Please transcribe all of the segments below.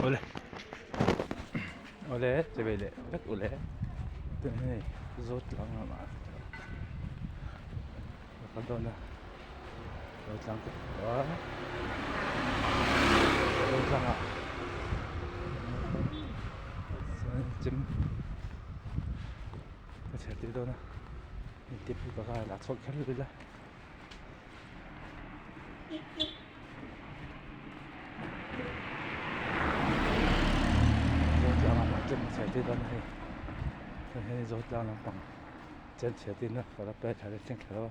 Awle awle che ve leh vek ule tun hei zawt tlang lamah ka kal dawn a lo tlang ka hmu a lo tlangah chuan chem ka chher tir dawn a intip hi ka la chhuak kher lo ila. Hei zo tlang lampang chen chhiat in a ka la pet thla thleng thla lo a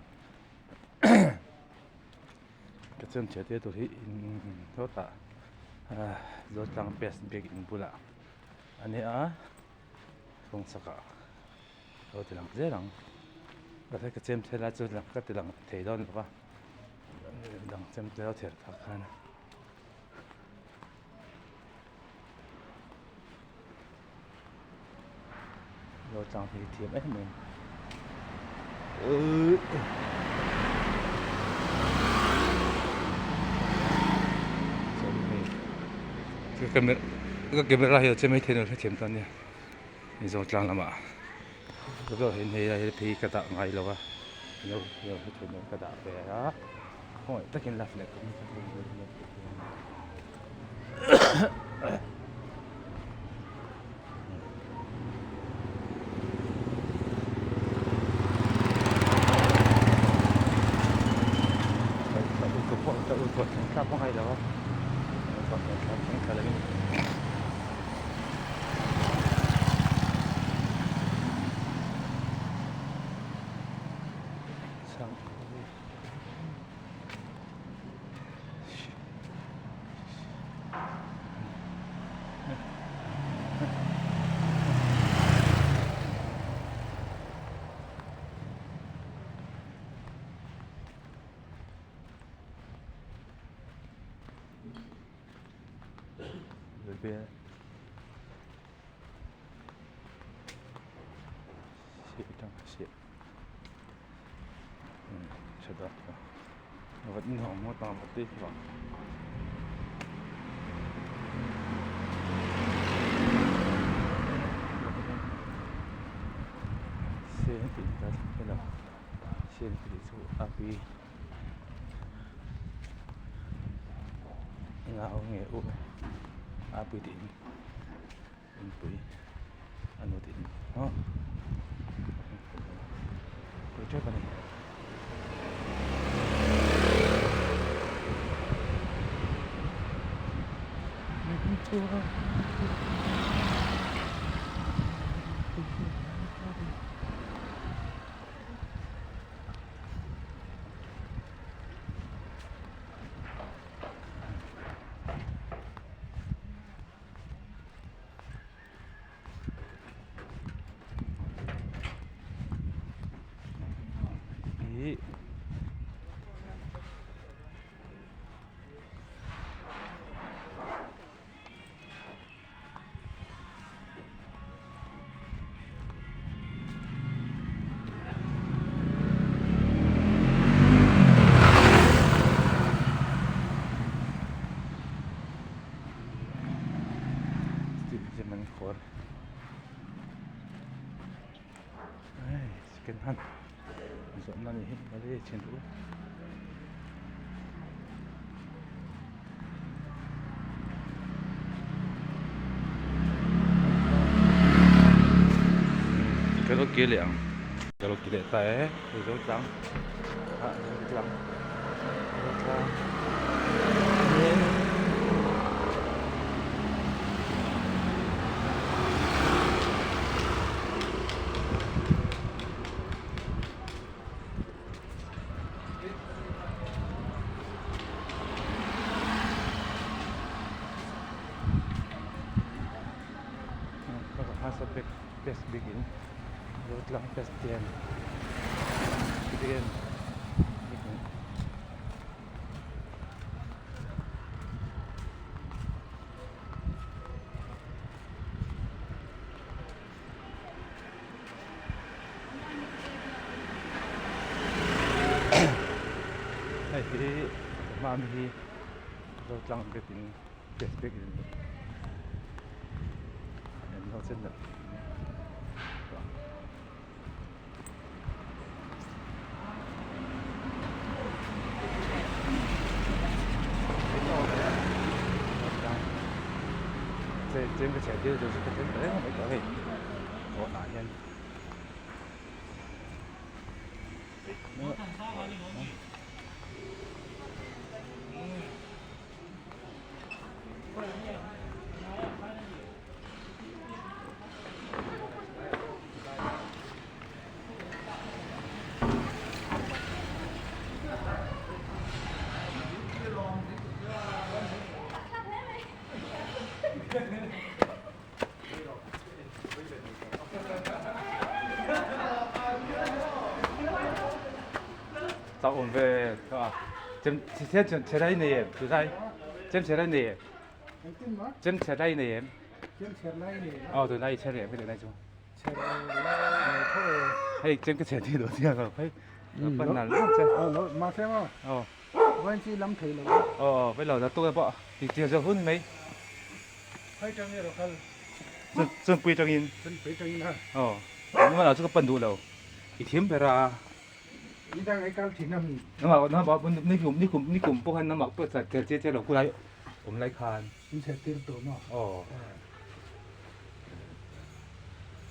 ka chen chhiat tir tur hi in sawtah zo tlang best biakin bulah a ni a kawng chhakah. Lo ti lang zel ang mahse ka chem thei lai chu lang ka ti lang thei dawn lo va dang chem te lo thir phak khan lo tlang hi thiam em em ka camera hi a che mai thei lo hrethiam tan nia. Mizo tlang lamah ka zawh hian hei lai phei ka dah ngai lo a lo lo hre thei ka dah ve a khawngaih takin love leh comment ka ngai lo a. Engah nge u a pui tih inpui a nu tih maw pui tep a ni. Ih Steve khawr ai second hand zawrhna a nih hi mali a chhin duh a. Ka lo kir leh ang ka lo kir leh ta e hei zo tlang ah zo tlang zo tlang Best bikin Rotlang Christian bikin. Hei hi hma ami hi Zotlang biakin. Test bag in an lo chen dah. Chem ka chhe tir chu ka then ta reng mai tawh hei kawhnah hian. Chau awm ve a chem chem chhe lai nei em chu zai chem chhe lai nei em chem chhe lai nei em aw tunlai i chhe reh mai chu hei chem ka chhe thi lo chiang lo phei pan nal nal che aw aw vậy lo là tôi bỏ thì chiều giờ hun mấy chân pui tangin ờ nhưng mà là chú có bận đủ đâu ít hiếm phải ra nhưng mà nó bảo ni cùng ni cùng ni cùng bốc hắn nó mặc tôi sẽ chế chế lộc lạiผมไล่คานอ๋อ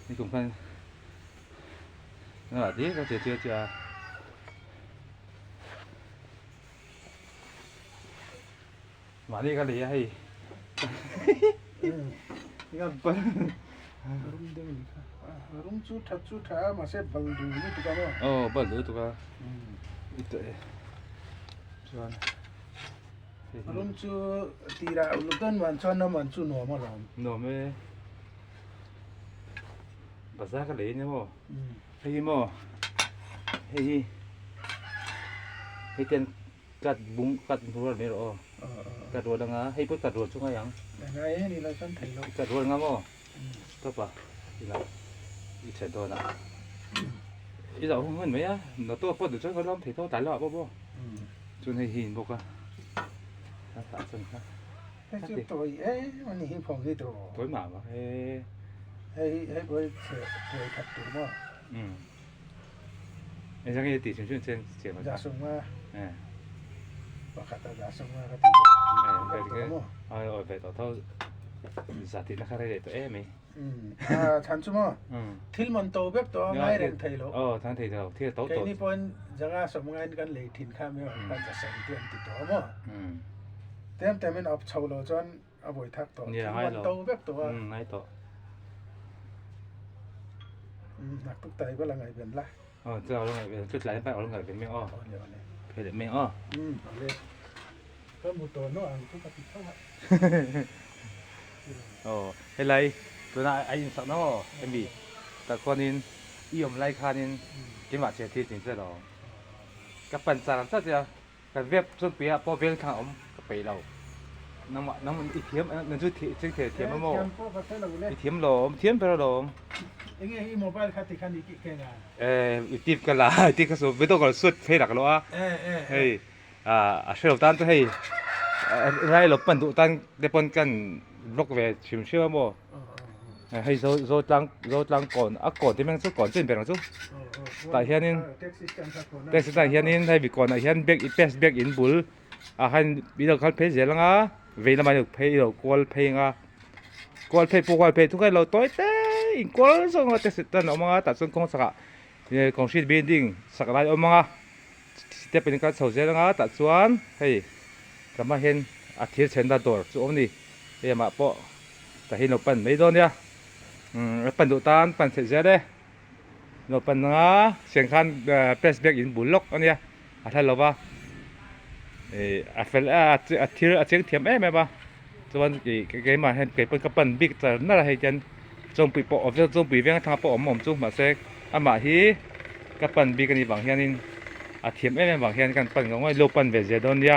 นี่กลุ่มพันนั่นแหละที่ก็เจเจเจมานี่ก็เลยให้นี่ก็เป็นอ๋อบัลดูตัวก็อีตัวชวน หน่อไม่ภาษาก็เลยเนี่ยมั้งเฮ้ยมั้งเฮ้ยเฮ้ยเต็นกัดบุ้งกัดรัวไม่หรอกัดรัวดังอ่ะให้พูดกัดรัวช่วงยังกัดรัวงั้นมั้งตัวปะอีหละอีเฉดตัวน่ะอีเราหุ่นไหมอ่ะหนูตัวปวดดูช่วยเขาล้อมถือตัวตายแล้วอ่ะบ่บ่จนให้หินบอกอ่ะถ้าสนค่ะตัวหมาปะเฮ้อืมไอ้จังไอ้ตีชุนชุนเจนเจียมันเออเออเออเออไปต่อเท่าสาธิตนะครับได้ตัวเอ้มั้ยอืมอ๋อทั้งทีเดียวที่โต๊ะโต๊ะอืมเนี่ยให้เราอืมให้ต่ออ๋อจะเอาลงไหนเป็นจุดไหลไปเอาลงไหนเป็นไม่อ้อเพจไม่อ้ออ๋อเฮ้ยไรตัวน่ะไอ้สักน้อเอ็มบีแต่คนนี้อีอมไล่คานินกินว่าเสียที่จริงใช่หรอกับปั่นสารซะเจ้ากับเว็บส่วนเปียพอเวลข้างอมกับไปเราน้ำน้ำอีเทียมนั่นจุดจึงเทียมมั้งอีเทียมหลอมเทียมไปหลอมเอออีติบกันละอีติบก็สุดไม่ต้องก็สุดเฟรักแล้วอ่ะเฮ้ยอ่าเชื่อตันตัวเฮ้ยไรหลบปั่นดุตันเดปนกันบล็อกเวชิมเชื่อมั้งเฮ้ยโซโซตังโซตังก่อนอ่ะก่อนที่แม่งสุดก่อนจิ้นเป็นหรอสุแต่เฮียนี่แต่สุดแต่เฮียนี่ให้บีก่อนอ่ะเฮียนเบกอีเปสเบกอินบุลอ่ะให้บีเราคัดเพจเสียแล้วอ่ะเวลามาเพจเรากวลเพลงอ่ะกวลเพจปกวลเพจทุกคนเราตัวเต้อินกวลส่งแต่สุดแต่ออกมาตัดส่วนของสักเนี่ยของชีบิลดิ้งสักอะไรออกมาสเต็ปเป็นการเสาเสียแล้วอ่ะตัดส่วนเฮ้ยก็มาเห็นอาทิตย์เชนดาดอร์จุอมนี่เฮ้ยมาปะแต่เห็นเราปั่นไม่โดนเนี่ยอืมปั่นดูตานปั่นเสร็จเด้เราปั่นงาเสียงคันเพรสเบกอินบุลล็อกอันเนี้ยอาทิตย์เราว่าเอออาเฟลอาอาทิตย์อาเชียงเทียมเอ้ไหมปะจวนเกี่มาเห็นเกี่เป็นกับปั่นบิ๊กจะน่าจะให้จันจงปีปออฟจงปีเวียงทางปออมอมจุมาเสกอามาฮีกับปั่นบิ๊กนี่บางเฮียนินอาเทียมเอ้บางเฮียนกันปั่นก็ง่ายโลปั่นเวเจดอนเนี่ย